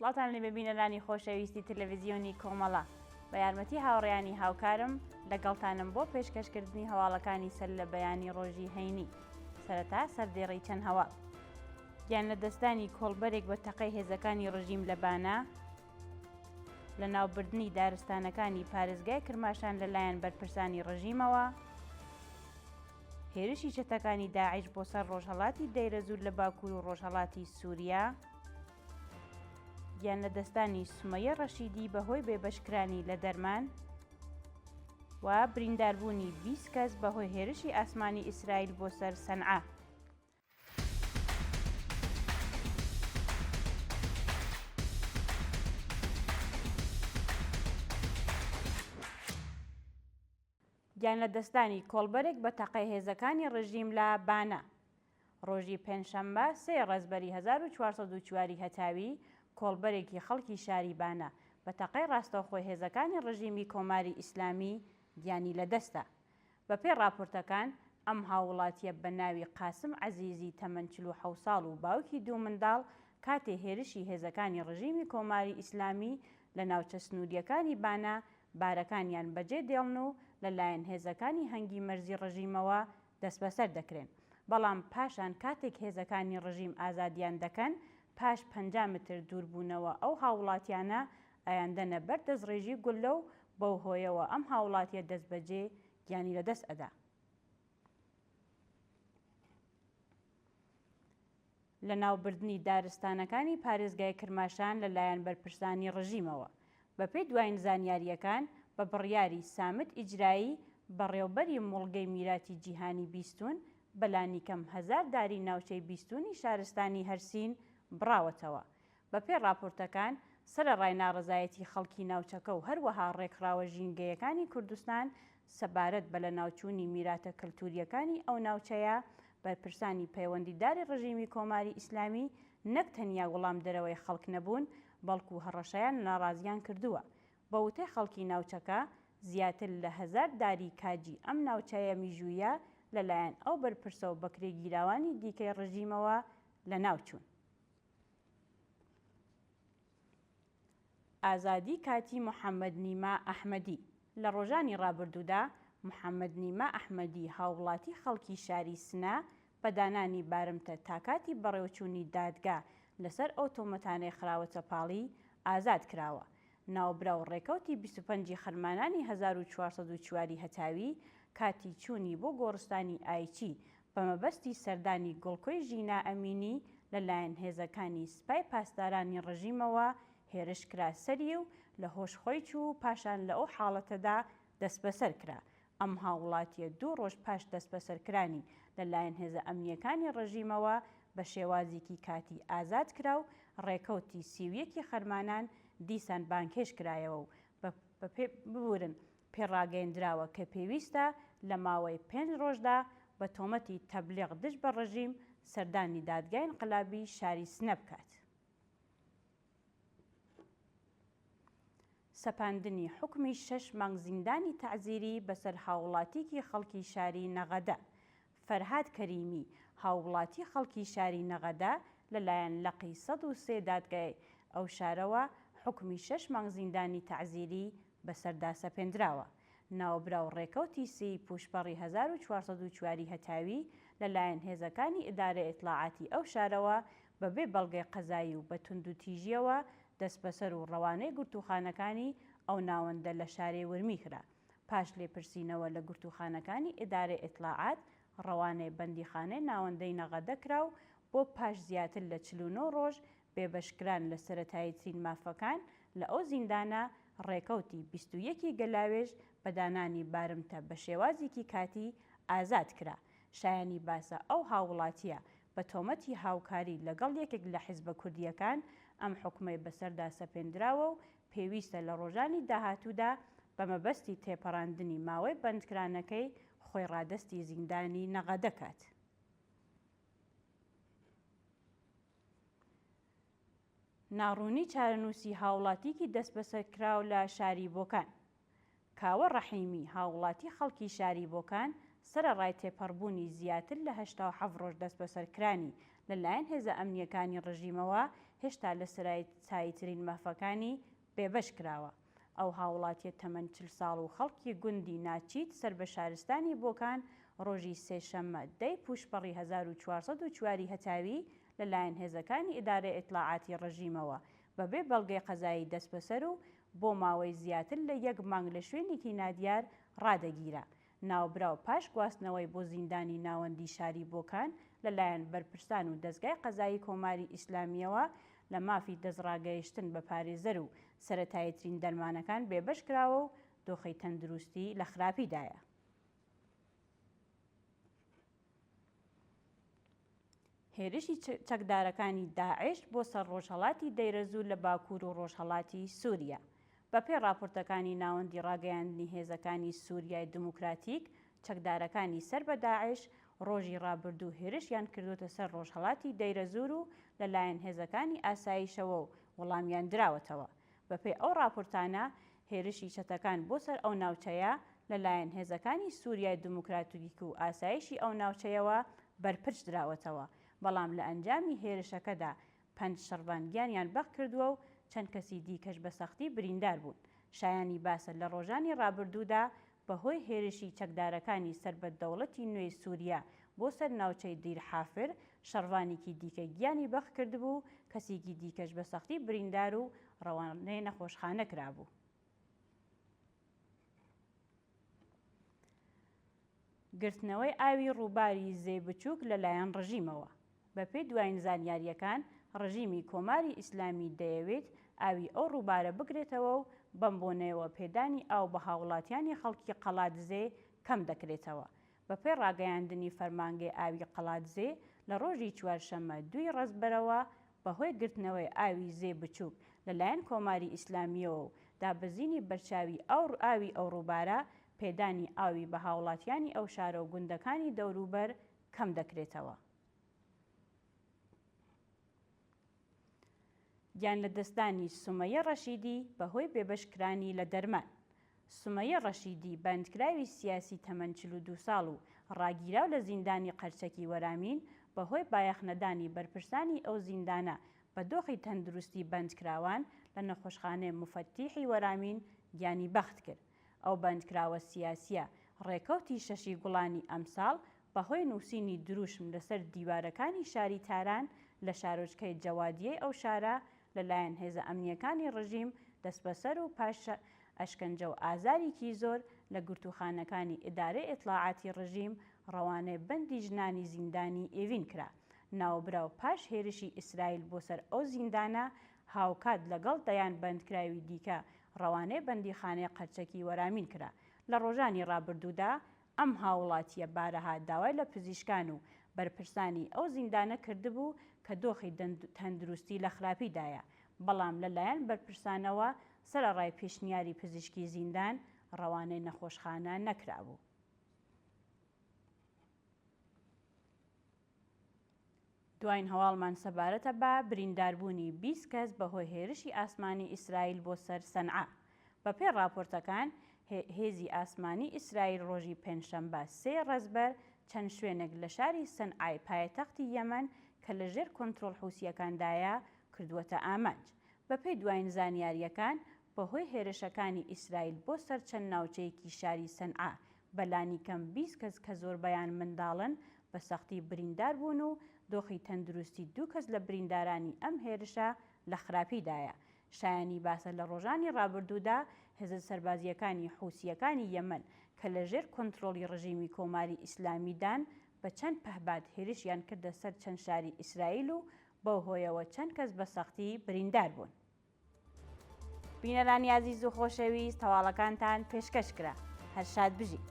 سڵاوتان لێبێ بینەرانی خۆشەویستی تەلەڤیزیۆنی کۆمەڵە. بە یارمەتی هاوڕێیانی هاوکارم لەگەڵتانم بۆ پێشکەشکردنی هەواڵەکانی سەر لە بەیانی ڕۆژی هەینی. سەرەتا سەردێڕی چەند هەواڵ. گیانلەدەستدانی کۆڵبەرێک بە تەقەی هێزەکانی ڕژیم لە بانە، لەناوبردنی دارستانەکانی پارێزگای کرماشان لەلایەن بەرپرسانی ڕژیمەوە، هێرشی چەتەکانی داعش بۆ سەر ڕۆژهەڵاتی دەیرەزوور لە باکوور و ڕۆژهەڵاتی سووریا، گیانلەدەستدانی سومەیە ڕەشیدی بەهۆی بێبەشکرانی لە دەرمان و برینداربوونی 20 کەس بەهۆی هێرشی ئاسمانی ئیسرائیل بۆ سەر سەنعا. گیانلەدەستدانی کۆڵبەرێک بە تەقەی هێزەکانی ڕژیم لە بانە. ڕۆژی پێنجشەممە سێ ڕەزبەری 1404 ی هەتاوی، کۆڵبەرێکی خەڵکی شاری بانە بە تەقەی ڕاستەوخۆی هێزەکانی ڕژیمی کۆماری ئیسلامی گیانی لەدەستدا. بەپێی ڕاپۆرتەکان، ئەم هاووڵاتییە بە ناوی قاسم عەزیزی تەمەن 47 ساڵ و باوکی دوو منداڵ، کاتێ هێرشی هێزەکانی ڕژیمی کۆماری ئیسلامی لە ناوچە سنوورییەکانی بانە بارەکانیان بەجێ دێڵن و لە لایەن هێزەکانی هەنگی مەرزی ڕژیمەوە دەستبەسەر دەکرێن. بەڵام پاشان کاتێک هێزەکانی ڕژیم ئازادیان دەکەن، پاش 50 متر دووربوونەوە ئەو هاووڵاتیانە ئەیاندەنە بەر دەستڕێژی گوللە و بەو هۆیەوە ئەم هاوڵاتیە دەستبەجێ گیانی لەدەست ئەدا. لەناوبردنی دارستانەکانی پارێزگای کرماشان لەلایەن بەرپرسانی ڕژیمەوە. بەپێی دواین زانیارییەکان بە بڕیاری سامت ئیجرایی بەڕێوبەری موڵگەی میراتی جیهانی بیستون بەلانیکەم هەزار داری ناوچەی بیستونی شارستانی هەرسین بڕاوەتەوە. بەپێی ڕاپۆرتەکان، سەرەڕای ناڕەزایەتی خەڵکی ناوچەکە و هەروەها ڕێکخراوە ژینگەیەکانی کوردستان سەبارەت بە لەناوچوونی میراتە کەلتوورییەکانی ئەو ناوچەیە، بەرپرسانی پەیوەندیداری ڕژیمی کۆماری ئیسلامی نەک تەنیا وڵامدەرەوەی خەڵک نەبوون، بەڵکوو هەڕەشەیان لە ناڕازییان کردووە. بە وتەی خەڵکی ناوچەکە، زیاتر لە هەزار داری کاجی ئەم ناوچەیە میژوویە لەلایەن ئەو بەرپرسە و بەکرێگیراوانی دیکەی ڕژیمەوە لەناوچوون. ئازادی کاتی محەمەد نیما ئەحمەدی لە ڕۆژانی ڕابردوودا محەمەد نیما ئەحمەدی هاووڵاتی خەڵکی شاری سنە بە دانانی بارمتە تا کاتی بەڕێوەچوونی دادگا لەسەر ئەو تۆمەتانەی خراوەتە پاڵی ئازاد کراوە. ناوبراو ڕێکەوتی 25 ی خەرمانانی 1404 ی هەتاوی کاتی چوونی بۆ گۆڕستانی ئایچی بە مەبەستی سەردانی گڵکۆی ژینا ئەمینی لە لایەن هێزەکانی سپای پاسدارانی ڕژیمەوە هێرش کرا سەری و لە هۆش خۆی چوو و پاشان لە ئەو حاڵەتەدا دەستبەسەر کرا. ئەم هاووڵاتییە دوو ڕۆژ پاش دەستبەسەرکرانی لە لایەن هێزە ئەمنییەکانی ڕژیمەوە بە شێوازیکی کاتی ئازاد کرا و ڕێکەوتی 31 ی خەرمانان دیسان بانگهێشت کرایەوە و بە ببورن پێڕاگەیەندراوە کە پێویستە لە ماوەی پێنج ڕۆژدا بە تۆمەتی تەبلیغ دژ بە ڕژیم سەردانی دادگای ئینقلابی شاری سنە بکات. سەپاندنی حوکمی شەش مانگ زیندانی تەعزیری بەسەر هاووڵاتیکی خەڵکی شاری نەغەدە، فەرهاد کەریمی، هاووڵاتی خەڵکی شاری نەغەدە لەلایەن لقی 103 دادگای ئەو شارەوە حوکمی شەش مانگ زیندانی تەعزیری بەسەردا سەپێندراوە. ناوبراو ڕێکەوتی سێی پووشپەڕی 1404 ی هەتاوی لەلایەن هێزەکانی ئیدارەی ئیتڵاعاتی ئەو شارەوە بەبێ بەڵگەی قەزایی و بە توندوتیژییەوە دەستبەسەر و ڕەوانەی گرتووخانەکانی ئەو ناوەندە لە شارێ ورمی کرا. پاش لێپرسینەوە لە گرتووخانەکانی ئیدارەی ئیتڵاعات ڕەوانەی بەندیخانەی ناوەندەی نەغەدە کرا و بۆ پاش زیاتر لە 49 ڕۆژ بێبەشکران لە سەرەتاییترین مافەکان لە ئەو زیندانە، ڕێکەوتی 21 ی گەلاوێژ بە دانانی بارمتە بە شێوازیکی کاتی ئازاد کرا. شایانی باسە ئەو هاووڵاتییە بە تۆمەتی هاوکاری لەگەڵ یەکێک لە حیزبە کوردییەکان ئەم حوکمەی بەسەردا سەپێندراوە و پێویستە لە ڕۆژانی داهاتوودا بە مەبەستی تێپەڕاندنی ماوەی بەندکرانەکەی خۆی ڕادەستی زیندانی نەغەدە کات. ناڕوونی چارەنووسی هاوڵاتیکی دەستبەسەرکراو لە شاری بۆکان. کاوە ڕەحیمی، هاووڵاتی خەڵکی شاری بۆکان، سەرەڕای تێپەڕبوونی زیاتر لە 87 ڕۆژ دەستبەسەرکرانی لە لایەن هێزە ئەمنییەکانی ڕژیمەوە، هێشتا لە سەرەتاییترین مافەکانی بێبەش کراوە. ئەو هاوڵاتیە تەمەن 40 ساڵ و خەڵکی گوندی ناچیت سەر بە شارستانی بۆکان ڕۆژی سێشەممە دە ی پووشپەڕی 1404 ی هەتاوی لەلایەن هێزەکانی ئیدارەی ئیتڵاعاتی ڕژیمەوە بەبێ بەڵگەی قەزایی دەستبەسەر و بۆ ماوەی زیاتر لە یەک مانگ لە شوێنێکی نادیار ڕادەگیرا. ناوبراو پاش گواستنەوەی بۆ زیندانی ناوەندی شاری بۆکان لەلایەن بەرپرسان و دەزگای قەزایی کۆماری ئیسلامییەوە لە مافی دەستڕاگەیشتن بە پارێزەر و سەرەتاییترین دەرمانەکان بێبەش کراوە و دۆخی تەندروستی لە خراپیدایە. هێرشی چەکدارەکانی داعش بۆ سەر ڕۆژهەڵاتی دەیرەزوور لە باکوور و ڕۆژهەڵاتی سووریا. بەپێی ڕاپۆرتەکانی ناوەندی ڕاگەیاندنی هێزەکانی سووریای دموکراتیک، چەکدارەکانی سەر بە داعش ڕۆژی ڕابردوو هێرشیان کردووەتە سەر ڕۆژهەڵاتی دەیرەزوور و لەلایەن هێزەکانی ئاسایشەوە و وەڵامیان دراوەتەوە. بەپێی ئەو ڕاپۆرتانە، هێرشی چەتەکان بۆ سەر ئەو ناوچەیە لەلایەن هێزەکانی سووریای دموکراتیک و ئاسایشی ئەو ناوچەیەوە بەرپرچ دراوەتەوە، بەڵام لە ئەنجامی هێرشەکەدا پەنج شەڕڤان گیانیان بەختکردووە و چەند کەسی دیکەش بە سەختی بریندار بوون. شایانی باسە لە ڕۆژانی ڕابردوودا بەهۆی هێرشی چەکدارەکانی سەر بە دەوڵەتی نوێی سووریا بۆ سەر ناوچەی دیر حافر، شەڕڤانێکی دیکە گیانی بەختکردبوو و کەسێکی دیکەش بە سەختی بریندار و ڕەوانەی نەخۆشخانە کرابوو. گرتنەوەی ئاوی ڕووباری زێی بچووک لەلایەن ڕژیمەوە. بەپێی دوایین زانیارییەکان، ڕژیمی کۆماری ئیسلامی دەیەوێت ئاوی ئەو ڕووبارە بگرێتەوە و بەم بۆنەیەوە پێدانی ئاو بە هاوڵاتیانی خەڵکی قەڵادزێ کەم دەکرێتەوە. بەپێی ڕاگەیاندنی فەرمانگەی ئاوی قەڵادزێ، لە ڕۆژی چوارشەممە دووی ڕەزبەرەوە بەهۆی گرتنەوەی ئاوی زێی بچووک لەلایەن کۆماری ئیسلامییەوە و دابەزینی بەرچاوی ئاوی ئەو ڕووبارە، پێدانی ئاوی بە هاوڵاتیانی ئەو شارە و گوندەکانی دەوروبەر کەم دەکرێتەوە. گیانلەدەستدانی سومەیە ڕەشیدی بەهۆی بێبەشکرانی لە دەرمان. سومەیە ڕەشیدی بەندکراوی سیاسی تەمەن 42 ساڵ و ڕاگیراو لە زیندانی قەرچەکی وەرامین بەهۆی بایەخنەدانی بەرپرسانی ئەو زیندانە بە دۆخی تەندروستی بەندکراوان لە نەخۆشخانەی موفەتیحی وەرامین گیانی بەخت کرد. ئەو بەندکراوە سیاسییە ڕێکەوتی شەشی گوڵانی ئەمساڵ بەهۆی نووسینی دروشم لەسەر دیوارەکانی شاری تاران لە شارۆچکەی جەوادیەی ئەو شارە لەلایەن هێزە ئەمنییەکانی ڕژیم دەستبەسەر و پاش ئەشکەنجە و ئازاریکی زۆر لە گرتووخانەکانی ئیدارەی ئیتڵاعاتی ڕژیم ڕەوانەی بەندی ژنانی زیندانی ئێڤین کرا. ناوبراو پاش هێرشی ئیسرائیل بۆ سەر ئەو زیندانە هاوکات لەگەڵ دەیان بەندکراوی دیکە ڕەوانەی بەندیخانەی قەرچەکی وەرامین کرا. لە ڕۆژانی ڕابردوودا ئەم هاووڵاتییە بارەها داوای لە پزیشکان و بەرپرسانی ئەو زیندانە کردبوو کە دۆخی تەندروستی لە خراپیدایە، بەڵام لە لایەن بەرپرسانەوە سەرەڕای پێشنیاری پزیشکی زیندان، ڕەوانەی نەخۆشخانە نەکرابوو. دواین هەواڵمان سەبارەتە بە برینداربوونی 20 کەس بەهۆی هێرشی ئاسمانی ئیسرائیل بۆ سەر سەنعا. بەپێی ڕاپۆرتەکان، هێزی ئاسمانی ئیسرائیل ڕۆژی پێنجشەمبە سێ ڕەزبەر چەند شوێنێک لە شاری سەنعای پایتەختی یەمەن کە لە ژێر کۆنترۆڵ حوسییەکاندایە کردووەتە ئامانج. بەپێی دواین زانیارییەکان، بەهۆی هێرشەکانی ئیسرائیل بۆ سەر چەند ناوچەیەکی شاری سەنعا بە لانیکەم 20 کەس کە زۆربەیان منداڵن بە سەختی بریندار بوون و دۆخی تەندروستی دوو کەس لە بریندارانی ئەم هێرشە لە خراپیدایە. شایانی باسە لە ڕۆژانی ڕابردوودا هێزە سەربازییەکانی حوسییەکانی یەمەن کە لە ژێر کۆنترۆڵی ڕژیمی کۆماری ئیسلامیدان بە چەند پەهباد هێرشیان کردە سەر چەند شاری ئیسرائیل و بەو هۆیەوە چەند کەس بە سەختی بریندار بوون. بینەرانی ئازیز و خۆشەویست هەواڵەکانتان پێشکەش کرا. هەر شاد بژین.